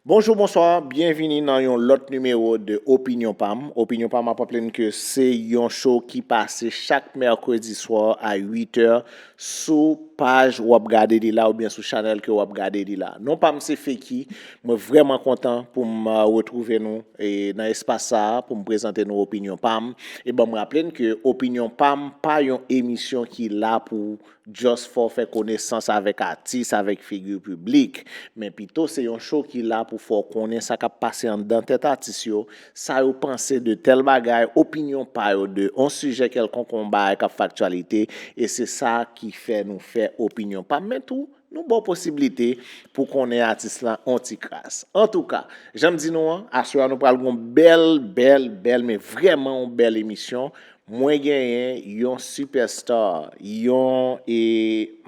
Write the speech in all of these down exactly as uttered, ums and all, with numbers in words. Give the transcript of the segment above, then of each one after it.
Bonjou, bonswa, byenvini nan yon lòt nimewo de Opinyon Pam. Opinyon Pam ap raple n ke se yon show ki pase chak mèkredi swa a uit è sou paj w ap gade li la oubyen sou chanèl ke w ap gade li la. Non pa m se Feki, mwen vrèman kontan pou m uh, retwouve nou e nan espas sa a pou m prezante nou Opinyon Pam. E ban m raple n ke Opinyon Pam pa yon emisyon ki la pou just fè w fè konesans avèk atis, avèk figi piblik. Men pito se yon show ki la pou fè w konnen sa k ap pase anndan tèt atis yo, sa yo panse de tèl bagay, opinyon pa yo de on sijè kèlkonk, on bagay k ap fè aktyalite, e se sa ki fè nou fè Opinyon Pam. Men tou, nou ba w posiblite pou konnen atis lan on ti kras. Antouka, jan m di nou an, aswè a nou pral gon bèl, bèl, bèl, men vrèman on bèl emisyon. Mwen genyen yon superstar, yon, e,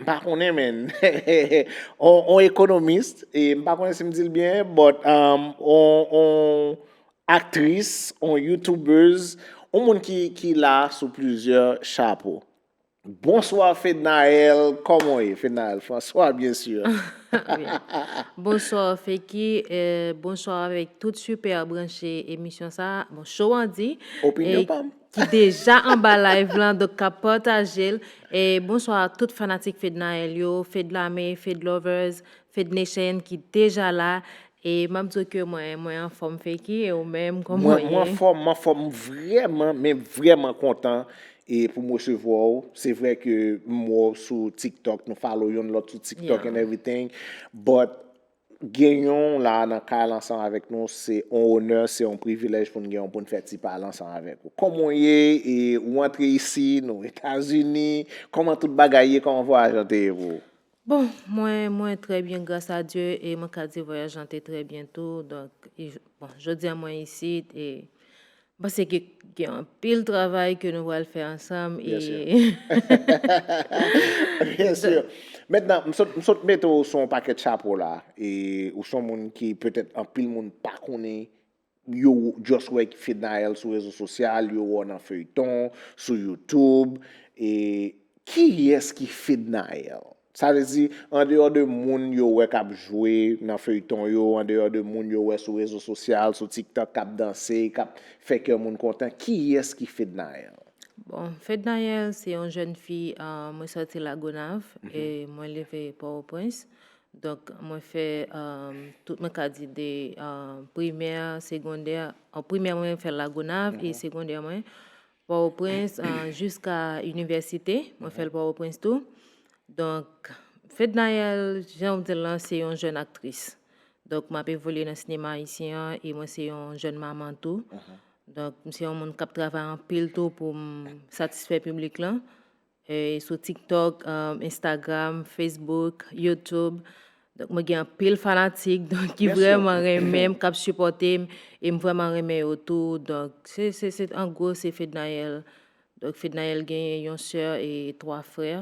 m pa konnen, men, on, on ekonomis, e m pa konnen si m di l byen, but, um, on, on aktris, on youtubers, on moun ki, ki la sou plizyè chapo. Bonswa Fednaelle, kòman w ye? Fednaelle François, byen si. Bonswa Feki, e, bonswa avèk tout sipè branche emisyon sa. Bon, show an di. Opinyon pa m. Ki deja anba live lan, donk k ap pataje l. E bonswa a tout fanatik Fednaelle yo, Fed Lame, Fed Lovers, Fed Nation ki deja la. E m ap di w ke mwen, mwen anfòm Feki, e ou menm, kòman w ye? Mwen anfòm, mwen anfòm, m vrèman, men vrèman kontan e pou m resevwa w. Se vre ke m wè w sou TikTok, nou follow youn lòt sou TikTok and everything, but genyen w la nan kay la ansanm avèk nou, se on onè, se on privilèj pou n genyen w pou n fè ti pale ansanm avèk ou. Kòman w ye? E ou antre isi, nou Etazini, kòman tout bagay ye? Kòman vwayaj lan te ye pou ou? Bon, mwen, mwen trè byen gras a Dye e mwen ka di vwayaj lan te trè byen tou. Donk, bon, jodi a mwen isit e m panse ke gen anpil travay ke nou pral fè ansanm e. Byen si. Mentnan, m sot, m sot mete w sou yon pakèt chapo la e ou se yon moun ki petèt anpil moun pa konnen, yo just wè Fednaelle sou rezo sosyal, yo wè w nan feyton, sou YouTube. E kiyès ki Fednaelle? Sa vle di, andeyò de moun yo wè k ap jwe nan feyton yo, andeyò de moun yo wè sou rezo sosyal, sou TikTok, k ap danse, k ap fè kè moun kontan, kiyès ki Fednaelle? Bon, Fednaelle se yon jèn fi, uh, mwen sòti Lagonav e mwen leve Pòtoprens. Donk, mwen fè, um, tout mwen ka di de, um, primè, segondè, an primè mwen fè Lagonav e segondè mwen Pòtoprens, uh, jiska inivèsite, mwen fè l Pòtoprens tou. Donk, Fednaelle, jan w di l lan, se yon jèn aktris. Donk, m ap evolye nan sinema ayisyen an e mwen se yon jèn manman tou. Donk, m se yon moun k ap travay anpil tou pou m satisfè piblik lan. E sou TikTok, um, Instagram, Facebook, YouTube. Donk, mwen gen anpil fanatik, donk, ki vrèman renmen m, k ap sipòte m, e m vrèman renmen yo tou. Donk, se, se, se, an gwo, se Fednaelle. Donk, Fednaelle gen yon sè e twa frè.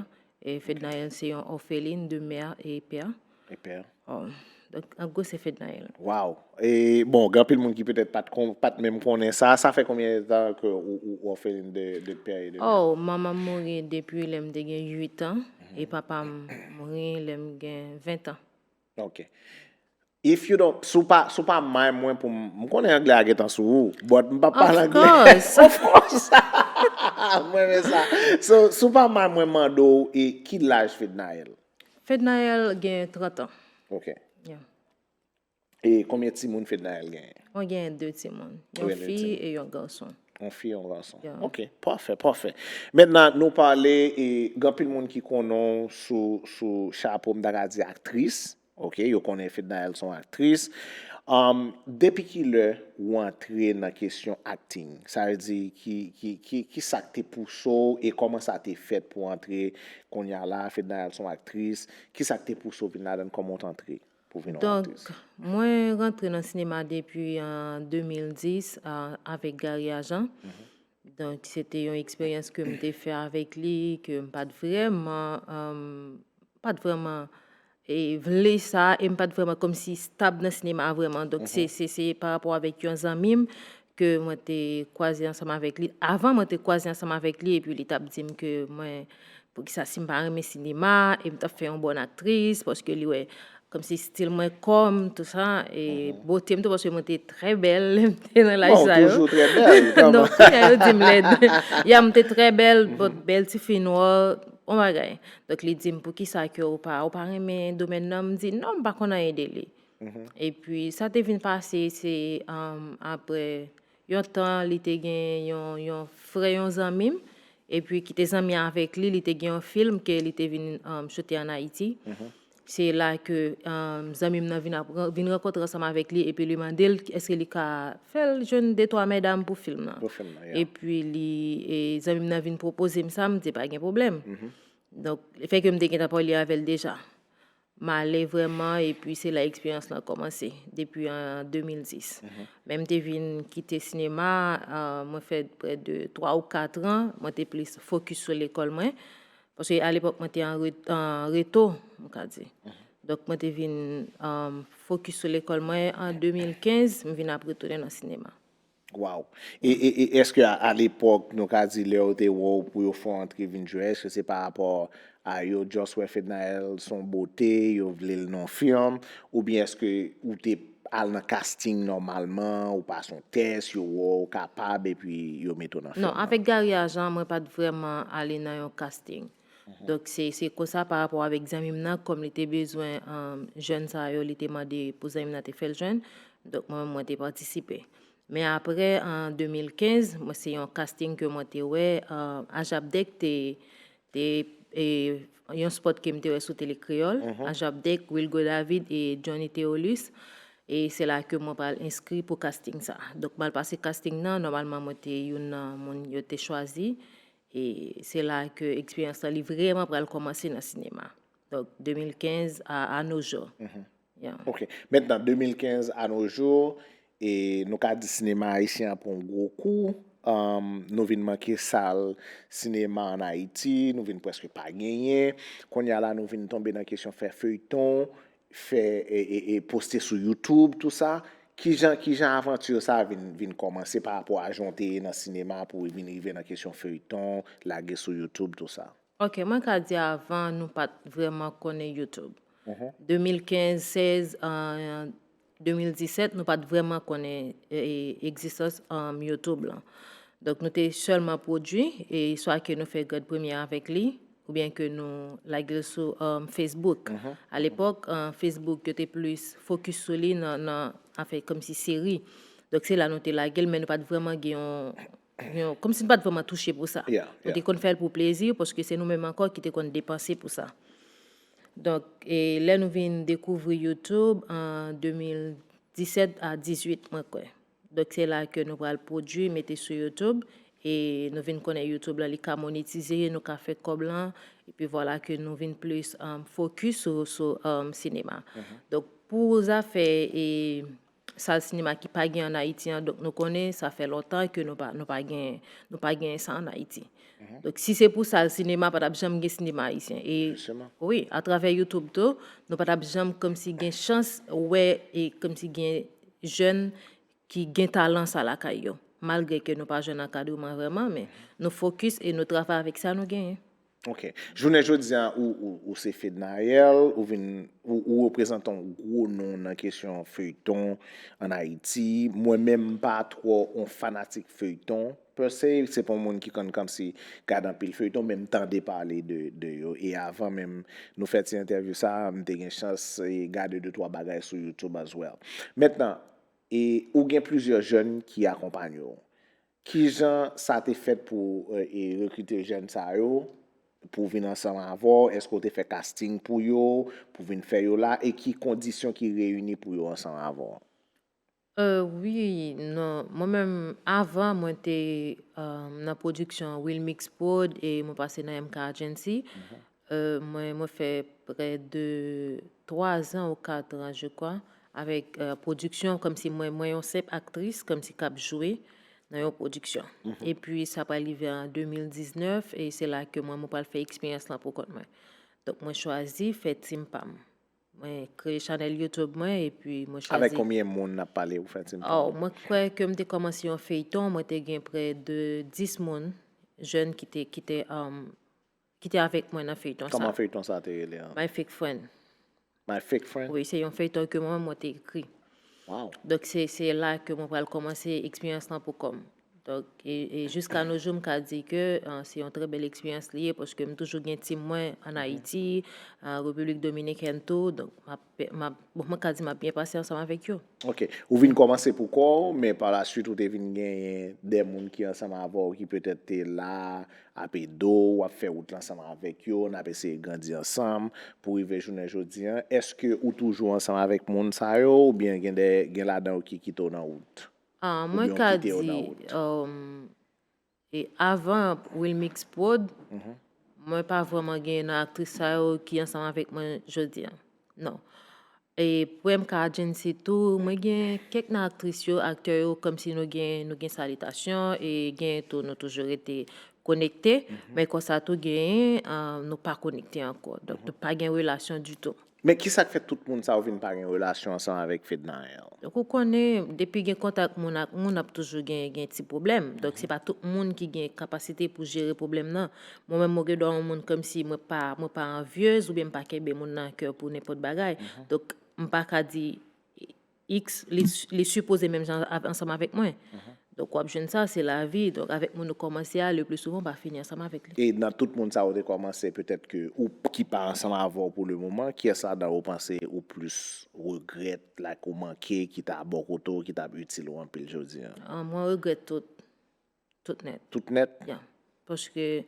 E Fednaelle se yon òfelin de mè e pè. E pè. Donk, an gwo, se Fednaelle. Wow! E, bon, gen anpil moun ki petèt pa t kon, pa t menm konnen sa. Sa fè konbyen tan ke ou, ou òfelin de, de pè e de mè? Oh, manman m mouri depi lè m te gen uit an. E papa m mouri lè m gen ven tan. Ok. If you don't, si w pa, si w pa mind mwen pou m, m konnen anglè a gentan sou ou, but m p ap pale anglè. Of course! Of course! Mwen renmen sa. So, si w pa mind mwen mande w, e ki laj Fednaelle? Fednaelle gen trant an. Ok. Yeah. E konbyen timoun Fednaelle genyen? Mwen genyen de timoun. Yon fi e yon gason. Yon fi e yon gason. Ok, pafè, pafè. Mentnan, nou pale, e gen anpil moun ki konnen w sou, sou chapo, m ta ka di aktris. Ok, yo konnen Fednaelle se yon aktris. Um, depi ki lè ou antre nan kesyon acting? Sa vle di, ki, ki, ki, ki sa k te pouse w e kòman sa te fèt pou w antre kounye a la, Fednaelle se yon aktris? Ki sa k te pouse w vin ladan l? Kòman w t antre pou vin yon aktris? Donk, mwen rantre nan sinema depi an de mil dis, a, avèk Gary Agent. Donk, se te yon eksperyans ke m te fè avèk li, ke m pa t vrèman, um, pa t vrèman, e, vle sa, e m pa t vrèman kòmsi stab nan sinema a vrèman. Donk, se, se, se pa rapò avèk yon zanmi m ke mwen te kwaze ansanm avèk li. Avan, mwen te kwaze ansanm avèk li, epi li t ap di m ke mwen, poukisa si m pa renmen sinema, e m t ap fè yon bòn aktris, paske li wè kòmsi stil mwen, kò m, tou sa, e bote m tou, paske mwen te trè bèl lè m te nan laj Bon, ou sa yo. Toujou trè bèl, kòman? Donk, kounye a yo di m lèd. Ya, m te trè bèl, but bèl ti fi nwa, yon bagay. Donk, li di m, "Poukisa ke ou pa, ou pa renmen domèn nan?" M di, "Non, m pa konn anyen de li." Epi, sa te vin pase, se um, apre yon tan, li te gen yon, yon frè, yon zanmi m, epi ki te zanmi avèk li, li te gen yon fèm ke li te vin um, choute ann Ayiti. Se la ke um, zanmi m nan vin, ap, vin rankontre ansanm avèk li, epi li mande l èske li ka fè l jwenn de twa medam pou fèm nan. Pou fèm nan, ya. Epi li, e, zanmi m nan vin pwopoze m sa, m di pa gen pwoblèm. Donk, le fè ke m te gentan pale avè l deja. M ale vrèman, epi se la eksperyans lan kòmanse, depi an de mil dis. Men m te vin kite sinema, ah, mwen fè prè de twa ou kat an, mwen te plis fokis sou lekòl mwen. Paske alepòk, mwen te an re- an reto, m ka di. Donk, mwen te vin um, fokis sou lekòl mwen. An de mil kenz, m vin ap retounen nan sinema. Wow. E, e, e èske a, alepòk, nou ka di, lè yo te wè w pou yo fè w antre vin jwe, èske se pa rapò a yo just wè Fednaelle se yon bote, yo vle l nan fèm, oubyen èske ou te al nan casting nòmalman, ou pase yon tès, yo wè w kapab, epi yo mete w nan fèm? Non, avèk Gary Agent, mwen pa t vrèman ale nan yon casting. Donk, se se konsa pa rapò avèk zanmi m nan, kòm li te bezwen um, jèn sa yo, li te mande pou zanmi m nan te fè l jwenn. Donk, mwen menm, mwen te patisipe. Men apre, an de mil kenz, mwen se yon casting ke mwen te wè, um, Ajabdèk te, te e, yon spot ke m te wè sou Tele Kreyòl, Ajabdèk, Wilgo David e Johnny Theolus. E se la ke mwen pral enskri pou casting sa. Donk, m al pase casting nan, nòmalman, mwen te youn nan moun yo te chwazi. E se la ke eksperyans lan, li vrèman pral kòmanse nan sinema. Donk, de mil kenz a, à nos jours. Yeah. Ok. Mentnan, de mil kenz à nos jours, e nou ka di sinema ayisyen an pran yon gwo kou. Um, nou vin manke sal sinema ann Ayiti, nou vin prèske pa genyen. Kounye a la, nou vin tonbe nan kesyon fè feyton, fè, e, e, e poste sou YouTube, tou sa. Kijan, kijan avanti sa vin, vin kòmanse pa rapò a jan w te ye nan sinema pou vin rive nan kesyon feyton, lage sou YouTube, tou sa? Ok, mwen ka di avan, nou pa t vrèman konnen YouTube. De mil kenz, sèz, an de mil disèt, nou pa t vrèman konnen e, egzistans um, YouTube lan. Donk, nou te sèlman pwodui, e swa ke nou fè grand premye avèk li, oubyen ke nou lage l sou um, Facebook. Alepòk, um, Facebook, yo te plis fokis sou li nan, nan afè kòmsi seri. Donk, se la nou te lage l, men nou pa t vrèman gen yon, yon kòmsi nou pa t vrèman touche pou sa. Yeah, Nou yeah. te konn fè l pou plezi, paske se nou menm ankò ki te konn depanse pou sa. Donk, e lè nou vin dekouvri YouTube an de mil disèt a dizuit, mwen kwè. Donk, se la ke nou pral pwodui, mete sou YouTube, e nou vin konnen YouTube la, li ka monetize, nou ka fè kòb lan, epi vwala ke nou vin plis um, fokis sou, sou um, sinema. Donk, pou zafè e sal sinema ki pa gen ann Ayiti an, donk nou konnen sa fè lontan ke nou pa, nou pa gen, nou pa gen sa ann Ayiti. Donk, si se pou sal sinema, pa t ap janm gen sinema ayisyen. E Jisteman. Wi, atravè YouTube tou, nou pa t ap janm kòmsi gen chans wè e kòmsi gen jèn ki gen talan sa lakay yo. Malgre ke nou pa jwenn ankadreman vrèman, men nou fokis e nou travay avèk sa nou genyen. Ok. Jounen jodi a, ou, ou, ou se Fednaelle, ou vin, ou, ou reprezante yon gwo non nan kesyon feyton ann Ayiti. Mwen menm, m pa twò yon fanatik feyton, per se, se pa yon moun ki konn kòmsi gade anpil feyton, men m tande pale de, de yo. E avan menm nou fè ti entèvyou sa, m te gen chans e gade de twa bagay sou YouTube as well. Mentnan, e ou gen plizyè jèn ki akonpanye w. Kijan sa te fèt pou e, e rekrite jèn sa yo, pou vin ansanm avè w? Èske w te fè casting pou yo, pou vin fè yo la? E ki kondisyon ki reyini pou yo ansanm avè w? Euh, wi, non. Mwen menm, avan, mwen te euh, nan pwodiksyon Wilmix Prod e mwen pase nan M K Agency. Euh, mwen, mwen fè prè de twa zan ou kat an, je kwa, avèk euh, pwodiksyon, kòmsi mwen, mwen yon senp aktris, kòmsi k ap jwe nan yon pwodiksyon. Epi sa pral rive an de mil diznèf, e se la ke mwen, mwen pral fè eksperyans lan pou kont mwen. Donk, mwen chwazi fè team pa m. Mwen kreye chanèl YouTube mwen, epi mwen chwazi... Avèk konbyen moun n ap pale ou fè team pa m? Oh, mwen kwè ke m te kòmanse yon feyton, mwen te gen prè de dis moun, jèn ki te, ki te, um, ki te avèk mwen nan feyton sa. Kòman feyton sa te rele an? My Fake Friend. My Fake Friend. Wi, se yon feyton ke mwen menm mwen te ekri. Wow. Donk, se se la ke mwen pral kòmanse eksperyans lan pou kò m. Donk, e, e jiska no jou, m ka di ke uh, se yon trè bèl eksperyans li ye, paske m toujou gen tim mwen ann Ayiti, uh, Repiblik Dominikèn tou. Donk, m ap, m ap, bon, mwen ka di m ap byen pase ansanm avèk yo. Ok. Ou vin kòmanse pou kò w, men pa la suite, ou te vin genyen de moun ki ansanm avè w, ki petèt te la, ap ede w, w ap fè wout la ansanm avèk yo, n ap eseye grandi ansanm pou rive jounen jodi an. Èske ou toujou ansanm avèk moun sa yo, oubyen gen de, gen ladan yo ki kite w nan wout? Ah, mwen ka di, um, e avan Wilmix Prod, mwen pa vrèman gen nan aktris sa yo ki ansanm avèk mwen jodi an. Non. E pou M K Agency tou, mwen gen kèk nan aktris yo, aktè yo, kòmsi nou gen, nou gen salitasyon, e gen tou, nou toujou rete konekte, men konsa tou genyen, uh, nou pa konekte ankò. Donk, nou pa gen relasyon ditou. Men ki sa k fè tout moun sa yo vin pa gen relasyon ansanm avèk Fednaelle? Donk, ou konnen, depi gen kontak moun ak moun, ap toujou gen, gen ti pwoblèm. Donk, se pa tout moun ki gen kapasite pou jere pwoblèm nan. Mwen menm, mwen gen dwa yon moun kòmsi mwen pa, mwen pa anvyez oubyen m pa kenbe moun nan kè pou nenpòt bagay. Donk, m pa ka di X, li, li sipoze menm jan av- ansanm avèk mwen. Donk, w ap jwenn sa, se lavi. Donk, avèk moun ou kòmanse a, le pli souvan, w pa fini ansanm avèk li. E nan tout moun sa yo te kòmanse, petèt ke ou p- ki pa ansanm avè w pou le moman, kiyès ladan ou panse ou plis regrèt, like, ou manke, ki ta bò kote w, ki t ap itil ou anpil jodi an? Ah, mwen regrèt tout. Tout nèt. Tout nèt? Ya. Paske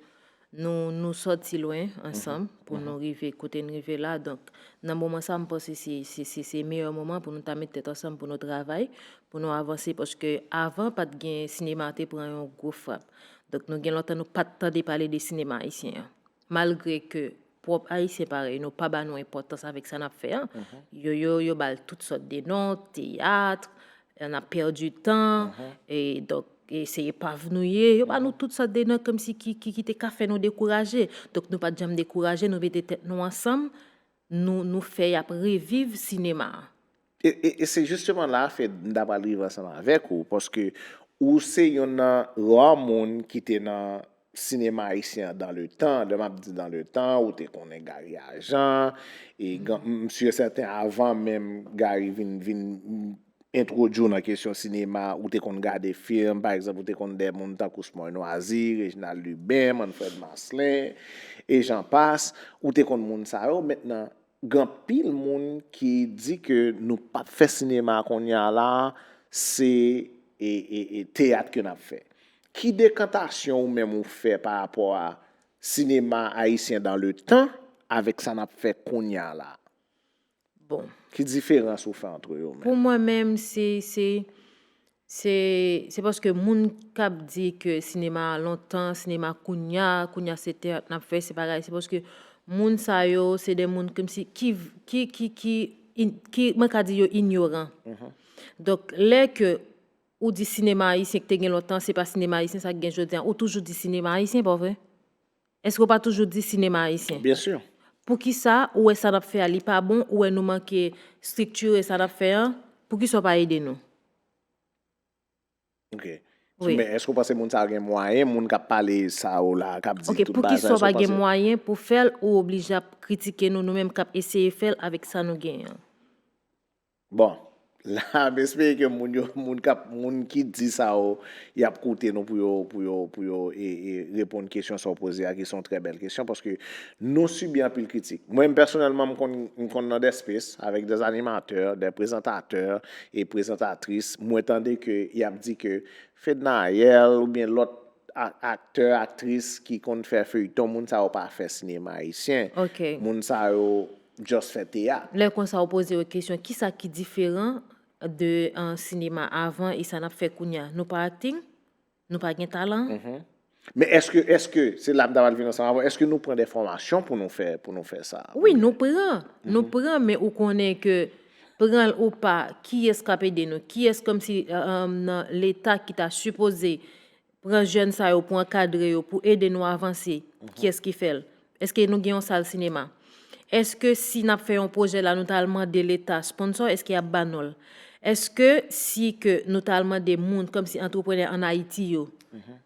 nou, nou sòti lwen ansanm pou nou rive kote n rive la. Donk, nan moman sa, m panse se, se, se, se meyè moman pou nou ta met tèt ansanm pou nou travay, pou nou avanse. Paske avan, pa t gen, sinema te pran yon gwo frap. Donk, nou gen lontan nou pa t tande pale de sinema ayisyen an. Malgre ke pwòp Ayisyen parèy nou pa ba nou enpòtans avèk sa n ap fè an, yo, yo, yo ba l tout sòt de non, teyat, n ap pèdi tan, e donk, e se epav nou ye, yo ba nou tout sòt de non kòmsi ki, ki, ki te ka fè nou dekouraje. Donk, nou pa t janm dekouraje, nou mete tèt nou ansanm, nou, nou fè y ap reviv sinema a. E, e, e se jisteman la, Fed, m ta pral rive ansanm avèk ou, paske ou se yonn nan ra moun ki te nan sinema ayisyen an dan le tan. Lè m ap di dan le tan, ou te konnen Gary Agent, e m si e sèten avan menm Gary vin, vin entwodui w nan kesyon sinema, ou te konn gade fim, pa egzanp, ou te konn de moun tankou Smoy Noisy, Reginald Lubin, Manfred Marcelin, e jan pas, ou te konn moun sa yo. Mentnan, gen anpil moun ki di ke nou p ap fè sinema kounye a la, se e, e, e teyat ke n ap fè. Ki dekantasyon ou menm ou fè pa rapò a sinema ayisyen dan le tan avèk sa n ap fè kounye a la? Bon. Ki diferans ou fè ant yo menm? Pou mwen menm, se, se, se, se paske moun k ap di ke sinema lontan, sinema kounya, kounya se teyat n ap fè, se bagay, se paske moun sa yo, se de moun kòmsi ki, ki, ki, ki, in- ki, mwen ka di yo inyoran. Donk, lè ke ou di sinema ayisyen ki te gen lontan, se pa sinema ayisyen sa k gen jodi an, ou toujou di sinema ayisyen, pa vre? Èske w pa toujou di sinema ayisyen? Byen si. Poukisa ou wè sa n ap fè a li pa bon, ou wè nou manke estriktire sa n ap fè an, poukisa w pa ede nou? Ok. Men èske w panse moun sa yo gen mwayen, moun k ap pale sa yo la, k ap di tout bagay sa yo, èske w panse? Poukisa w pa gen mwayen pou fè l, ou oblije ap kritike nou, nou menm k ap eseye fè l avèk sa nou genyen an? Bon, la, m espere ke moun yo, moun k ap, moun ki di sa yo, y ap koute nou pou yo, pou yo, pou yo e, e reponn kesyon sa w poze a, ki se yon trè bèl kesyon, paske nou sibi anpil kritik. Mwen menm, pèsonèlman, m konn, m konn nan des space avèk des animateurs, des présentateurs et présentateurs, mwen tande ke y ap di ke Fednaelle oubyen lòt a- aktè, aktris ki konn fè feyton, moun sa yo pa fè sinema ayisyen. Ok. Moun sa yo just fè teyat. Lè konsa, ou poze yo kesyon, kisa ki diferan de an sinema avan e sa n ap fè kounya? Nou pa acting? Nou pa gen talan? Men èske, èske, se la m ta pral vin ansanm avè w, èske nou pran de fòmasyon pou nou fè, pou nou fè sa? Wi, nou pran. Nou pran, men ou konnen ke pran l ou pa, kiyès k ap ede nou? Kiyès kòmsi euh, nan Leta ki ta sipoze pran jèn sa yo pou ankadre yo, pou ede nou avanse? Kiyès ki fè l? Èske nou gen yon sal sinema? Èske si n ap fè yon pwojè la, nou ta al mande Leta sponsò, èske y ap ba nou l? Èske si ke nou ta al mande moun kòmsi antreprenè ann Ayiti yo,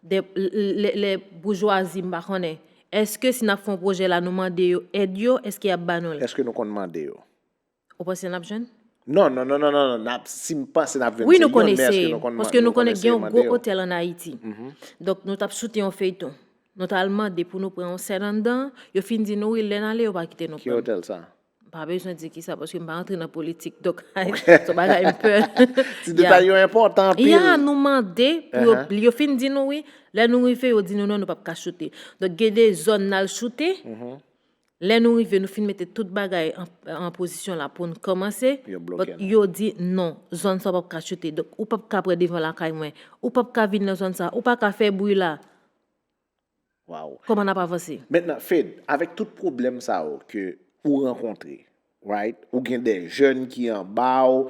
de, lè, lè boujwazi, m pa konnen, èske si n ap fè yon pwojè la, nou mande yo èd yo, èske y ap ba nou l? Èske nou konn mande yo? Ou panse n ap jwenn? Non, non, non, non, non, non. N ap, si m panse n ap jwenn, Wi, se nou konnen youn, men èske eseye. Nou konn, Paske nou nou konn konnen gen eseye yon mande gwo yo? Otèl ann Ayiti. Donk, nou t ap soute yon feyton. Nou t al mande pou nou pran yon sèn anndan. Yo fin di nou, wi, lè n ale, yo pa kite nou Ki pran. Otèl sa? M pa bezwen di ki sa, paske m pa antre nan politik. Donk, se yon bagay m pè. Ti detay yo enpòtan anpil. Ya, nou mande pou yo, yo fin di nou, wi. Lè nou rive, yo di nou, non, nou p ap ka choute. Donk, gen de zòn n al choute. Lè nou rive, nou fin mete tout bagay an, an pozisyon la pou n kòmanse. Yo bloke But nou. Yo di, non, zòn sa w p ap ka choute. Donk, ou p ap ka pran devan lakay mwen. Ou p ap ka vin nan zòn sa. Ou pa ka fè bri la. Wow. Kòman n ap avanse? Mentnan, Fed, avèk tout pwoblèm sa yo ke ou rankontre, right? Ou gen de jèn ki anba w,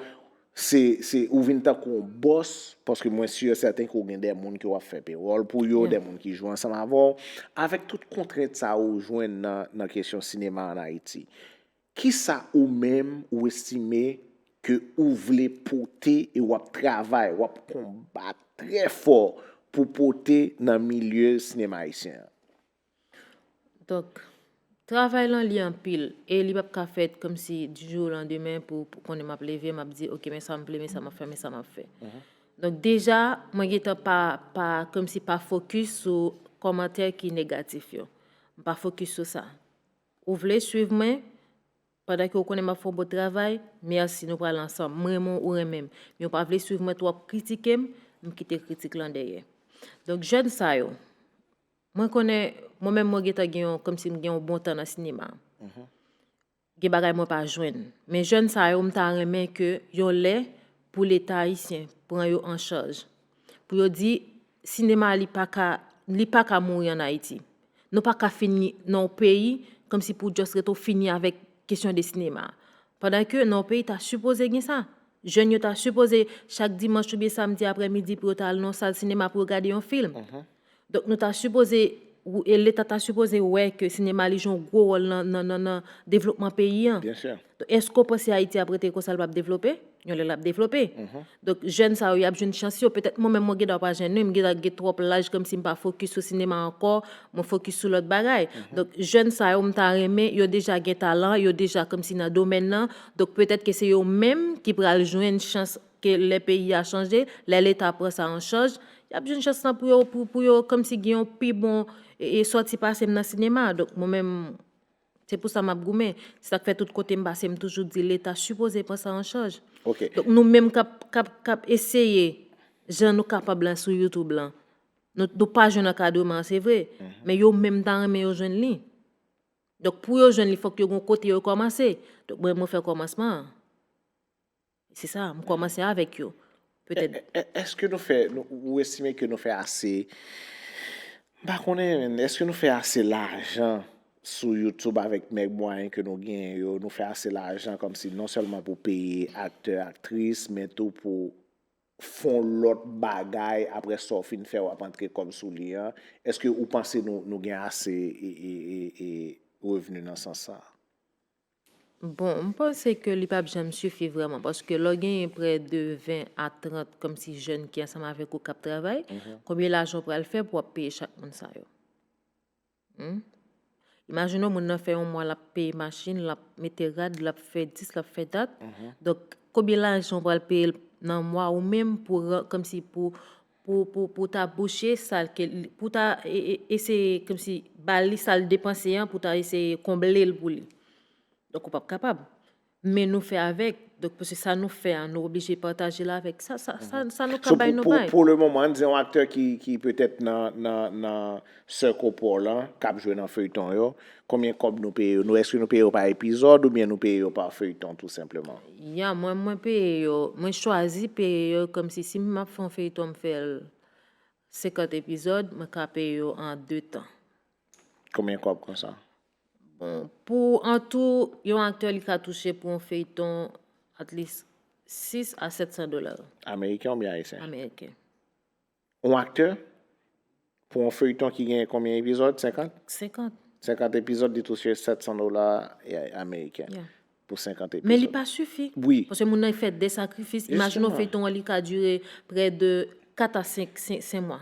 se, se, ou vin tankou yon bòs, paske mwen si e sèten ke ou gen de moun ke w ap fè pewòl pou yo, Yeah. De moun ki jwe ansanm avè w. Avèk tout kontrent sa yo ou jwenn nan, nan kesyon sinema ann Ayiti, kisa ou menm ou estime ke ou vle pote e w ap travay, w ap konbat trè fò pou pote nan milye sinema ayisyen an? Donk, travay lan li anpil e li p ap ka fèt kòmsi di jou o landemen pou, pou konnen m ap leve, m ap di, oke, men sa m vle, men sa m ap fè, men sa m ap fè. Donk, deja, mwen gentan pa, pa, kòmsi pa fokis sou kòmantè ki negatif yo. M pa fokis sou sa. Ou vle swiv mwen, pandan ke w konnen m ap fè yon bon travay, mèsi, nou pral ansanm. M renmen w, ou renmen m. Men w pa vle swiv mwen twòp, kritike m, m kite kritik lan dèyè. Donk, jèn sa yo, mwen konnen, mwen menm mwen gentan gen yon, kòmsi m gen yon bon tan nan sinema. Gen bagay mwen pa jwenn. Men jèn sa yo, m ta renmen ke yon lè pou Leta ayisyen pran yo an chaj. Pou yo di, sinema li pa ka, li pa ka mouri ann Ayiti. Nou pa ka fini nan yon peyi kòmsi pou just rete w fini avèk kesyon de sinema. Pandan ke nan yon peyi ta sipoze gen sa. Jèn yo ta sipoze chak dimanch oubyen samdi aprèmidi pou yo ta al nan yon sal sinema pou yo gade yon fim. Donk nou ta sipoze, ou- e Leta ta sipoze wè ke sinema li jwe yon gwo wòl nan, nan, nan, nan devlopman peyi an. Byen si. Donk, èske w panse Ayiti ap rete konsa, l p ap devlope? Yon lè l ap devlope. Donk, jèn sa yo, y ap jwenn chans yo. Petèt mwen menm, mwen gen dwa pa jwenn li, m gen dwa gen twòp laj, kòmsi m pa fokis sou sinema ankò, mwen fokis sou lòt bagay. Donk, jèn sa yo, m ta renmen, yo deja gen talan, yo deja kòmsi nan domèn nan. Donk, petèt ke se yo menm ki pral jwenn chans ke lè peyi a chanje, lè Leta pran sa an chaj, y ap jwenn chans lan pou yo, pou, pou yo kòmsi gen yon pi bon e, e sòti pase m nan sinema. Donk, mwen menm, se pou sa m ap goumen. Se sa k fè tout kote m pase, m toujou di Leta sipoze pran sa an chaj. Ok. Donk, nou menm k ap, k ap, k ap eseye jan nou kapab la sou YouTube lan. Nou, nou pa jwenn ankadreman an, se vre. Men yo menm ta renmen yo jwenn li. Donk, pou yo jwenn li, fòk yo gen yon kote yo kòmanse. Donk, mwen, mwen fè kòmansman an. Se sa, m kòmanse avèk yo. Petèt. È- è- Èske nou fè, nou- ou estime ke nou fè ase, m pa konnen, men, èske nou fè ase lajan sou YouTube avèk mèg mwayen ke nou genyen yo, nou fè ase lajan kòmsi non sèlman pou peye aktè, aktris, men tou pou fon lòt bagay, apre sa w fin fè, w ap antre kòb sou li an. Èske ou panse nou, nou gen ase e, e, e, e revni nan sans sa? Bon, m panse ke li p ap janm sifi vrèman, paske lè w genyen prè de ven a trant kòmsi jèn ki ansanm avèk ou k ap travay, konbyen lajan w pral fè pou w ap peye chak moun sa yo? Hmm? Imajine w, moun nan fè yon mwa, l ap peye machin, l ap mete rad, l ap fè dis, l ap fè dat. Donk, konbyen lajan w pral peye l nan mwa ou menm pou ran- kòmsi pou, pou, pou, pou ta bouche sa l ke li- pou ta e- e- eseye kòmsi ba li sa l depanse an, pou ta eseye konble l pou li? Donk, ou p ap kapab. Men nou fè avèk. Donk, paske sa nou fè a, nou oblije pataje l avèk. Sa, sa, sa, sa nou ka So, bay, pou, nou pou, bay. Pou le moman, ann di yon aktè ki, ki petèt nan, nan, nan Circle Paul lan, k ap jwe nan feyton yo, konbyen kòb nou peye yo? Nou, èske nou peye yo pa epizòd oubyen nou peye yo pa feyton, tou senpleman? Ya, mwen, mwen peye yo, mwen chwazi peye yo kòmsi si m ap fè yon feyton, m fè l senkant epizòd, mwen ka peye yo an de tan. Konbyen kòb konsa? Bon, pou an tou, yon aktè li ka touche pou yon feyton at least sis a sèt san dola Ameriken oubyen ayisyen? Ameriken. Yon aktè, pou yon feyton ki gen konbyen epizòd? Senkant? Senkant. Senkant epizòd, li touche sèt san dola e- ameriken. Ya. Pou senkant epizòd. Men li pa sifi. Wi. Paske moun nan fè de sakrifis. Imajine w, Jisteman. Feyton an li ka dire prè de kat a senk, senk, senk mwa.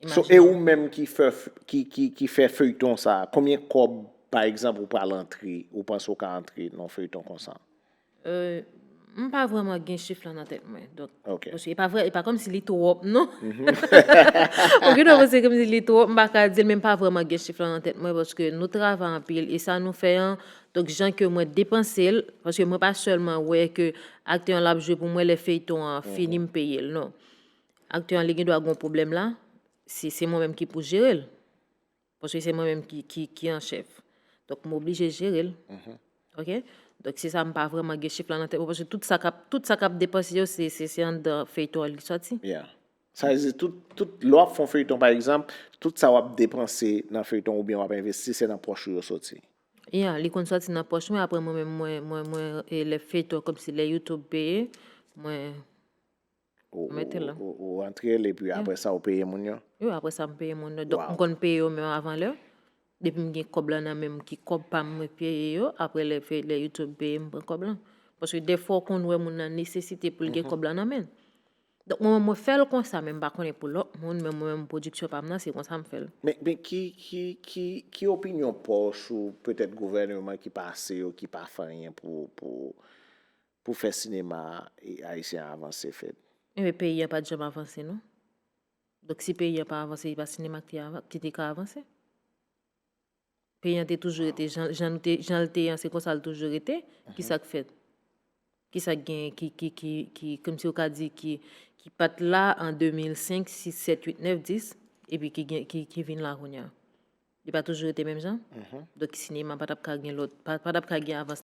So, e ou menm ki fè, ki, ki, ki fè feyton sa, konbyen kòb, pa egzanp, ou pral antre, ou panse ou ka antre nan feyton konsa? Euh, m pa vrèman gen chif la nan tèt mwen. Donk, paske e pa vrè, e pa kòmsi li twòp, non. Ou gen dwa panse kòmsi li twòp, m pa ka di l, men m pa vrèman gen chif la nan tèt mwen, paske nou travay anpil, e sa nou fè an, donk, jan ke mwen depanse l, paske mwen pa sèlman wè ke aktè an l ap jwe pou mwen, lè feyton an fini, m peye l, non. Aktè an, li gen dwa gen yon pwoblèm la, se, se mwen menm ki pou jere l. Paske se mwen menm ki, ki, ki an chèf. Donk, m oblije jere l. Ok? Donk, se sa, m pa vrèman gen chif la nan tèt mwen, paske tout sa k ap, tout sa k ap depanse yo, se, se, se anndan feyton an li sòti. Yeah. Sa vle di, tout, tout, lè w ap fè yon feyton, pa egzanp, tout sa w ap depanse nan feyton oubyen w ap envesti, se nan pòch ou yo soti. Yeah, li konn sòti nan pòch mwen, apre mwen menm, mwen, mwen, mwen, e lè feyton, kòmsi lè YouTube peye, mwen, Ou, Mete la. ou, ou, ou antre l, epi apre sa, ou peye moun yo. Yo, apre sa, m peye moun yo. Donk, Wow. M konn peye yo menm avan lè. Depi m gen kòb la nan men m, ki kòb pa m, mwen peye yo. Apre, lè, fe- lè YouTube peye, m pran kòb la. Paske dèfwa, w konn wè moun nan nesesite pou l gen kòb la nan men l. Donk, mwen, mwen fè l konsa, men m pa konnen pou lòt moun, men mwen menm, pwodiksyon pa m nan, se konsa m fè l. Men, men ki, ki, ki, ki opinyon pa w sou petèt gouvèneman ki pase yo, ki pa fè anyen pou, pou, pou fè sinema e, ayisyen an avanse, Fed? Ebyen, peyi an pa t janm avanse, non. Donk, si peyi an pa avanse, e pa sinema ki te ava- ki te ka avanse. Peyi an te toujou rete jan, jan, nou te, jan l te ye an, se konsa l toujou rete. Ki sa k fèt? Ki sa k genyen ki, ki, ki, ki, kòmsi w ka di, ki, ki pa t la an de mil senk, sis, sèt, uit, nèf, dis, epi ki, gen, ki, ki vin la kounye a? Li pa toujou rete menm jan? Donk, sinema pa t ap ka gen lòt, pa, pa t ap ka gen avans